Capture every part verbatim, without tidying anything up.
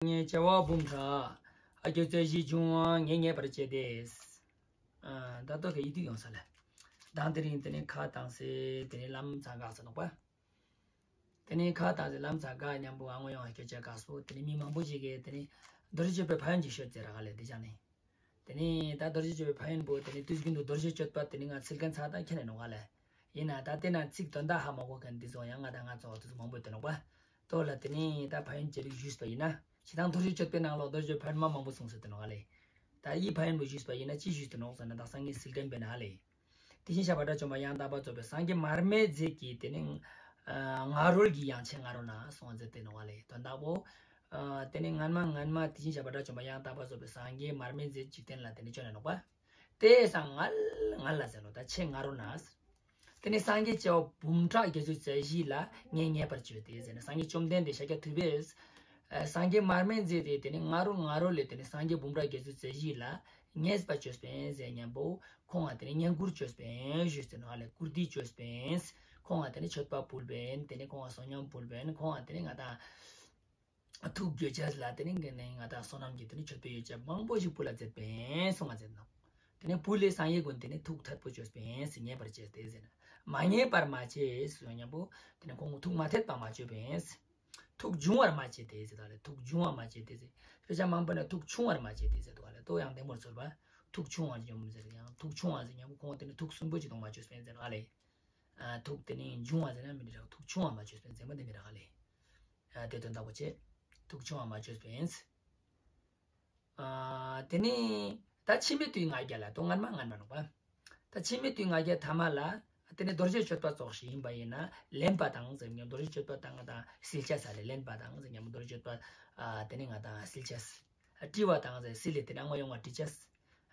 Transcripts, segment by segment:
ངས་བྱ་བ་འབུམ་ཕྲག་ཨ་ཀྱོ་རྩོད་གཞི་འབྱུང་བ་ངས་ངེས་པར་བྱས་ཏེ། ཨ་ད་ལྟོ་ཁ་ཡིད་དུ་ཡོང་ས་ལེ། དང་དེ་རིང་དེ་ནི་ཁ་བཏང་སེ་དེ་ནི་ལམ་ཚང་ག་ས་ནོག་པ། དེ་ནི་ཁ་བཏང་སེ་ལམ་ཚང་ག་མཉམ་པོ་ཨ་ངོ་ཡོང་ཨ་ཀྱོ་ཅ་ག་སོ་དེ་ནི་མི་མང་པོ་ཞིག་གིས་དེ་ནི་རྡོ་རྗེ་གཅོད་པའི་ཕན་ཡོན་ཅིག་ཤོད་ཟེར་ར་ག་ལེ་དེ་ཅང་ནི། དེ་ནི་ད་རྡོ་རྗེ་གཅོད་པའི་ཕན་ཡོན་པོ་དེ་ནི་དུས་རྒྱུན་དུ་རྡོ་རྗེ་གཅོད་པ་དེ་ནི་ང་ཚིག་རྒྱན་ཚ་དང་ཁྱེད་ནས་ནོག་ག་ལེ། ཡིན་ན་ད་དེ་ན་ཚིག་དོན་དག་ཧ་མ་གོ་མཁན་དེ་ཚོ་ཡང་ང་དང་ང་ཚོ་དེ་ཚོ་མང་པོ་ཡོད་དེ་ནོག་པ། ལྟོས་ལ་དེ་ནི་ད་ཕན་ཡོན་ཅི་རིགས་ཞུས་པ་ཡིན་ན། ཅི་དང་རྡོ་རྗེ་གཅོད་པའི་ནང་ལོགས་རྡོ་རྗེ་ཕན་ཡོན་མ་མང་པོ་གསུངས་སེ་དེ་ནོག་ག་ལེ། ད་ཡི་ཕན་ཡོན་པོ་ཞུས་པ་ཡིན་ན་ཅི་ཞུས་དེ་ནོག་ཟེར་ན་ད་སངས་རྒྱས་སིལ་རྒྱན་པའི་ནང་ལེ། དེ་བཞིན་གཤེགས་པ་དགྲ་བཅོམ་པ་ཡང་དག་པར་རྫོགས་པའི་སངས་རྒྱས་མར་མེ་མཛད་ཀྱི་དེ་ནི་ཨ་ང་རོལ་གྱི་ཡང་ཆེ་ང་རོལ་ན་སོང་ཟེར་ཏེ་ནོག་ག་ལེ། དོན་དག་པོ་ཨ་དེ་ནི་སྔན་མ་སྔན་མ་དེ་བཞིན་གཤེགས་པ་དགྲ་བཅོམ་པ་ཡང་དག་པར་རྫོགས་པའི་སངས་རྒྱས་མར་མེ་མཛད་འཇིག་རྟེན་ལ་དེ་ནི་བྱོན་ནས་ནོག་པ། དེ་སང་ངལ་ངལ་ལ་ཟེར་ནོག་ད་ཆེ་ང་རོལ་ན། དེ་ནི་སངས་རྒྱས་བྱ་བ་འབུམ་ཕྲག་བརྒྱད་ཅུ་རྩ་བཞི་ལ་ངས་ངེས་པར་བྱས་ཏེ་ཟེར་ན་སངས་རྒྱས་བཅོམ་ལྡན་འདས་ཤཱཀྱ་ཐུབ་པས། ཨ་སངས་རྒྱས་མར་མེ་མཛད་དེ་དེ་ནི་ང་རོལ་ང་རོལ་ལས་དེ་ནི་སངས་རྒྱས་འབུམ་ཕྲག་བརྒྱད་ཅུ་རྩ་བཞི་ལ་ངེས་པར་བཅོས་པས་ཟེར་མཉམ་པོ་ཁོང་ང་དེ་ནི་བསྙེན་བཀུར་བཅོས་པས་ཞུས་ཏེ་ནོག་ལེ། བཀུར་སྟི་བཅོས་པས། ཁོང་ང་དེ་ནི་མཆོད་པ་ཕུལ་བས། དེ་ནི་ཁོང་ང་བསོད་སྙོམས་ཕུལ་བས། ཁོང་ང་དེ་ནི་ང་དང་ཐུགས་དགྱེས་ཅེས་ལ་དེ་ནི་ང་དང་བསོད་ནམས་ཀྱི་དེ་ནི་མཆོད་པའི་ཡོ་བྱད་མང་པོ་ཞིག་ཕུལ་ལ་མཛད་པས་གསུངས་ང་མཛད་ནོག་དེ་ནི་ཕུལ་ལས་སངས་རྒྱས་ཀུན་དེ་ནི་ཐུགས་ཐད་པོ་བཅོས་པས་ཟེར་ངེས་པར་བྱས་ཏེ་ཟེར་ན། མ་ངེས་པར་མ་བྱས་ཟེར་མཉམ་པོ་དེ་ནི་ཁོང་ཐུགས་མ་ཐད་པ་མ་བཅོས་པས། ཐུགས་འབྱུང་བར་མ་བྱས་ཏེ་ཟེར་ད་ལེ། ཐུགས་འབྱུང་བར་མ་བྱས་ཏེ་ཟེར། དཔེ་ཆ་མང་པོ་ན་ཐུགས་ཆུང་བར་མ་བྱས་ཏེ་ཟེར་དུག་ག་ལེ། ལྟོས་ཡང་བདེ་མོར་ཚོར་བ། ཐུགས་ཆུང་བར་འཇོམས་ཟེར་ཡང་ཐུགས་ཆུང་བ་ཟེར་མཉམ་པོ་ཁོང་དེ་ནི་ཐུགས་སུན་པོ་ཅིག་དང་མ་བཅོས་པས་ཟེར་ག་ལེ། ཨ་ཐུགས་དེ་ནི་འབྱུང་བ་ཟེར་ན་མི་འདྲ་ཐུགས་ཆུང་བ་མ་བཅོས་པས་ཟེར་མ་དེ་མི་འདྲ་ག་ལེ། ཨ་དེ་དོན་དག་པོ་ཆེ། ཐུགས་ཆུང་བ་མ་བཅོས་པས། ཨ་དེ་ནི་ད་ཕྱི་མའི་དུས་ང་རྒྱལ་ལ་དོ་སྔན་མ་སྔན་མ་ནོག་པ། ད་ཕྱི་མའི་དུས་ང་རྒྱལ་ཐ་མ་ལ་དེ་ནི་རྡོ་རྗེ་གཅོད་པ་ཙོགས་ཤིག་ཡིན་པ་ཡིན་ན་ལེན་པ་དང་ཟེར་མཉམ་རྡོ་རྗེ་གཅོད་པ་དང་ང་དང་སིལ་ཆ་ས་ལེ་ལེན་པ་དང་ཟེར་མཉམ་རྡོ་རྗེ་གཅོད་པ་ཨ་དེ་ནི་ང་དང་སིལ་ཆ་ས། དྲི་བ་དང་ཟེར་སིལ་ལེ་དེ་ནི་ཨ་ངོ་ཡོང་བ་དྲི་ཆ་ས།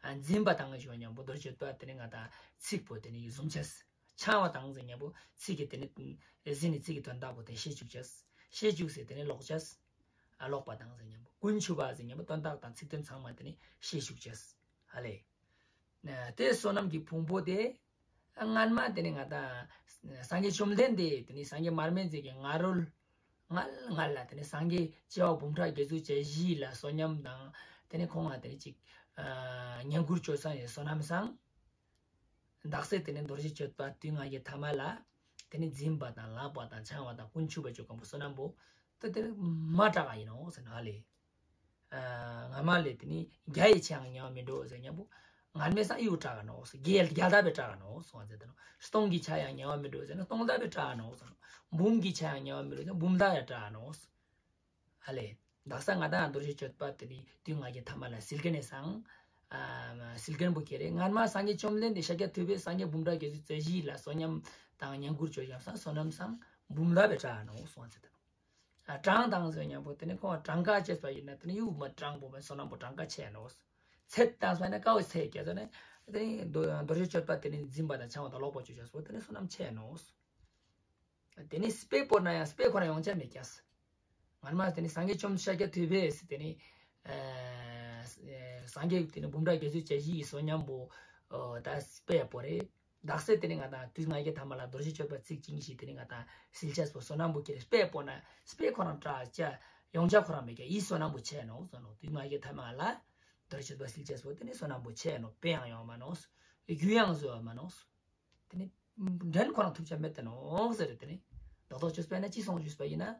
ཨ་འཛིན་པ་དང་ཞུ་མཉམ་པོ་རྡོ་རྗེ་གཅོད་པ་དེ་ནི་ང་དང་ཚིག་པོ་དེ་ནི་ཡུ་ཟུམ་ཆ་ས། འཆང་བ་དང་ཟེར་མཉམ་པོ་ཚིག་གི་དེ་ནི་ཟིན་ནི་ཚིག་གི་དོན་དག་པོ་དེ་ཤེས་བཅུག་ཅེས། ཤེས་བཅུག་ཟེར་དེ་ནི་ཀློག་ཅེས། ཨ་ཀློག་པ་དང་ཟེར་མཉམ་པོ་ཀུན་ཆུབ་པ་ཟེར་མཉམ་པོ་དོན་དག་དང་ཚིག་དོན་ཚང་མ་དེ་ནི་ཤེས་བཅུག་ཅེས། ཨ་ལེ། དེ་བསོད་ནམས་ཀྱི་ཕུང་པོ་དེ་སྔན་མ་དེ་ནི་ང་དང་སངས་རྒྱས་བཅོམ་ལྡན་འདས་དེ་ནི་སངས་རྒྱས་མར་མེ་མཛད་ཀྱི་ང་རོལ་ངལ་ངལ་ལ་དེ་ནི་སངས་རྒྱས་བྱེ་བ་འབུམ་ཕྲག་བརྒྱད་ཅུ་རྩ་བཞི་ལ་བསོད་སྙོམས་དང་དེ་ནི་ཁོང་ང་དེ་ནི་ཅིག་ཨ་བསྙེན་བཀུར་བཅོས་སང་ཡི་བསོད་ནམས་སང་། དག་ས་དེ་ནི་རྡོ་རྗེ་གཅོད་པ་དུས་ང་རྒྱལ་ཐ་མ་ལ་དེ་ནི་འཛིན་པ་དང་ལག་པ་དང་འཆང་བ་དང་ཀུན་ཆུབ་པ་ཅོ་མཁན་པོ་བསོད་ནམས་པོ་ད་དེ་ནི་མ་དྲག་ག་ཡིན་ནོག་ཟེར་ན་ལེ། ཨ་སྔ་མ་ལས་དེ་ནི་བརྒྱ་ཡི་ཆ་ཡང་ཉེ་བ་མི་འགྲོ་ཟེར་མཉམ་པོ་སྔན་མའི་སང་ཡུ་དྲག་ག་ནོག་ཟེར། བརྒྱ་བརྒྱ་ལྡབ་པའི་དྲག་ག་ནོག་སོང་ཟེར་ཏེ་ནོག་སྟོང་གི་ཆ་ཡང་ཉེ་བ་མི་འགྲོ་ཟེར་ན་སྟོང་ལྡབ་པའི་དྲག་ག་ནོག་ཟེར་ནོག་འབུམ་གྱི་ཆ་ཡང་ཉེ་བ་མི་འགྲོ་ཟེར་ན་འབུམ་ལྡབ་པའི་དྲག་ག་ནོག་ཟེར། ཨ་ལེ། དག་ས་ང་དང་རྡོ་རྗེ་གཅོད་པ་དེ་ནི་དུས་ང་རྒྱལ་ཐ་མ་ལ་སིལ་མཁན་ནི་སང་། ཨ་སིལ་མཁན་པོ་ཁྱེར་རེ་སྔན་མ་སངས་རྒྱས་བཅོམ་ལྡན་འདས་ཤཱཀྱ་ཐུབ་པས་སངས་རྒྱས་འབུམ་ཕྲག་བརྒྱད་ཅུ་རྩ་བཞི་ལ་བསོད་སྙོམས་དང་བསྙེན་བཀུར་བཅོས་ཀྱང་སང་བསོད་ནམས་སང་འབུམ་ལྡབ་པའི་དྲག་ནོག་སོང་ཟེར་ཏེ་ནོག་ཨ་གྲངས་དང་ཟེར་མཉམ་པོ་དེ་ནི་ཁོང་གྲངས་ཀ་བཅས་པ་ཡིན་ན་དེ་ནི་ཡུ་མ་གྲངས་པོ་མ་བསོད་ནམས་པོ་གྲངས་ཀ་ཆེ་ནོག་ཚད་དང་ཟེར་ན་ཀ་བོ་ཚད་ཀྱ་ཟེར་ན་དེ་ནི་རྡོ་རྡོ་རྗེ་གཅོད་པ་དེ་ནི་འཛིན་པ་དང་འཆང་བ་དང་ཀློག་པ་བཅོས་ཀྱང་སོ་དེ་ནི་བསོད་ནམས་ཆེ་ནོག་དེ་ནི་དཔེ་བོར་ན་ཡང་དཔེ་ཁོ་རང་ཡོང་ཆ་མེད་ཀྱག་སྔན་མ་དེ་ནི་སངས་རྒྱས་བཅོམ་ཤཱཀྱ་ཐུབ་པས་དེ་ནི་ཨ་སངས་རྒྱས་དེ་ནི་འབུམ་ཕྲག་བརྒྱད་ཅུ་རྩ་བཞི་ཡི་བསོད་སྙོམས་པོ་ཨོ་ད་དཔེ་བོར་རེ། དག་ས་དེ་ནི་ང་དང་དུས་ང་རྒྱལ་ཐ་མ་ལ་རྡོ་རྗེ་གཅོད་པ་ཚིག་གཅིག་ཤིག་དེ་ནི་ང་དང་སིལ་ཆས་པོ་བསོད་ནམས་པོ་ཁྱེར་རེ་དཔེ་བོར་ན་དཔེ་ཁོ་རང་དྲག་ཆ་ཡོང་ཆ་ཁོ་རང་མེད་ཀྱག་ཡི་བསོད་ནམས་པོ་ཆེ་ནོག་ཟེར་ནོག་དུས་ང་རྒྱལ་ཐ་མ་ལ་རྡོ་རྗེ་གཅོད་པ་སིལ་ཆས་པོ་དེ་ནི་བསོད་ནམས་པོ་ཆེ་ནོག་དཔེ་ཡང་ཡོང་མ་ནོག་རྒྱུ་ཡང་བཟོ་བ་མ་ནོག་དེ་ནི་འགྲན་ཁོ་རང་ཐུབ་ཆ་མེད་དེ་ནོག་ཟེར་རེ། དེ་ནི་རྡོག་རྡོག་བཅོས་པ་ཡིན་ན་ཅི་སོང་ཞུས་པ་ཡིན་ན།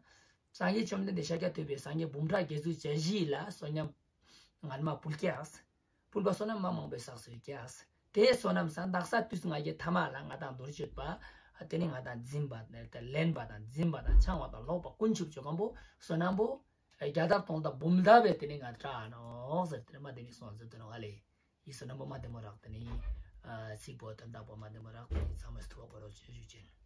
སངས་རྒྱས་བཅོམ་ལྡན་འདས་ཤཱཀྱ་ཐུབ་པས་སངས་རྒྱས་འབུམ་ཕྲག་བརྒྱད་ཅུ་རྩ་བཞི་ལ་བསོད་སྙོམས་སྔན་མ་ཕུལ་ཀྱག་ཕུལ་བ་བསོད་ནམས་མ་མང་པོ་བསགས་སོ་ཀྱག་དེ་བསོད་ནམས་སང་དག་ས་དུས་ང་རྒྱལ་ཐ་མ་ལ་ང་དང་རྡོ་རྗེ་གཅོད་པ་དེ་ནི་ང་དང་འཛིན་པ་དང་ལེན་པ་དང་འཛིན་པ་དང་འཆང་བ་དང་ཀློག་པ་ཀུན་ཆུབ་བཅོ་མཁན་པོ་བསོད་ནམས་པོ་བརྒྱ་ལྡབ་སྟོང་ལྡབ་འབུམ་ལྡབ་པས་དེ་ནི་ང་དྲག་ནོག་ཟེར་དེ་ནི་མ་དེ་ནི་སོང་ཟེར་དེ་ནོག་ཨ་ལེ། ཡི་བསོད་ནམས་པོ་མ་བདེ་མོ་རག་དེ་ནི་ཚིག་པོ་དོན་དག་པོ་མ་བདེ་མོ་རག་དེ་ནི་ཚང་མས་ཐུགས་ཁུར་རོགས་ཞུ་ཞུ་ཅན།